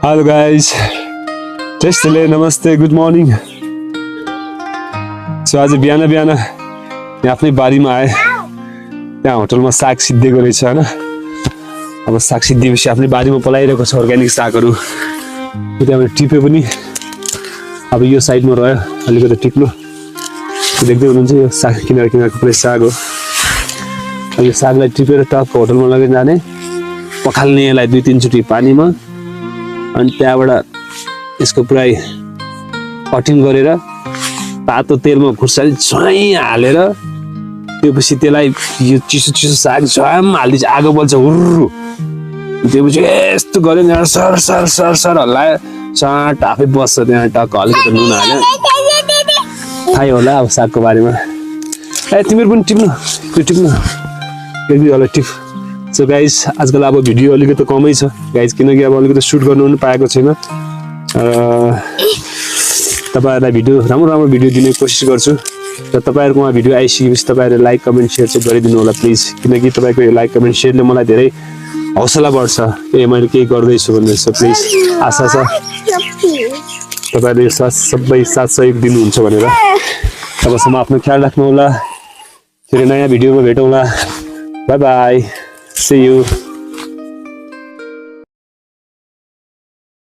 Hello guys, टेस्टले नमस्ते, good morning. So आज बिहान बिहान यहाँ आफ्नै बारीमा आएँ। त्यहाँ होटलमा साग सिद्धिएको रहेछ होइन। अब साग सिद्धिएपछि आफ्नै बारीमा पलाइरहेको छ अर्ग्यानिक सागहरू। त्यहाँबाट टिप्यो पनि। अब यो साइडमा रह्यो अलिकति टिप्नु। देख्दै हुनुहुन्छ यो साग किनार किनारको पुरै साग हो। अब यो सागलाई टिपेर टक्क होटलमा लगेर जाने, पखाल्ने यसलाई 2-3 चोटि पानीमा, अनि त्यहाँबाट यसको पुरै कटिङ गरेर तातो तेलमा खुर्सानी झ्वाइ हालेर त्यसपछि त्यसलाई यो चिसो चिसो साग झ्वाम हालिदिन्छ, आगो बल्छ हुर्रु। त्यसपछि यस्तो गऱ्यो नि सर सर सर सर हल्लायो, चाट आफै बस्छ त्यहाँ। टक्क अलिकति नुन हाल्यो, थाहै होला अब सागको बारेमा। ए तिमीहरू पनि टिप्नु, त्यो टिप्नु एकदम टिप। सो गाइस आजकल अब भिडियो अलिकति कमै छ गाइस, किनकि अब अलिकति सुट गर्नु पनि पाएको छैन। तपाईँहरूलाई भिडियो राम्रो राम्रो भिडियो दिने कोसिस गर्छु र तपाईँहरूकोमा भिडियो आइसकेपछि तपाईँहरूले लाइक कमेन्ट सेयर चाहिँ गरिदिनु होला प्लिज, किनकि तपाईँको यो लाइक कमेन्ट सेयरले मलाई धेरै हौसला बढ्छ ए मैले केही गर्दैछु भनेर। सो प्लिज आशा छ तपाईँहरूले सबै साथ सहयोग दिनुहुन्छ भनेर। तबसम्म आफ्नो ख्याल राख्नु होला। फेरि नयाँ भिडियोमा भेटौँला। Bye bye, see you।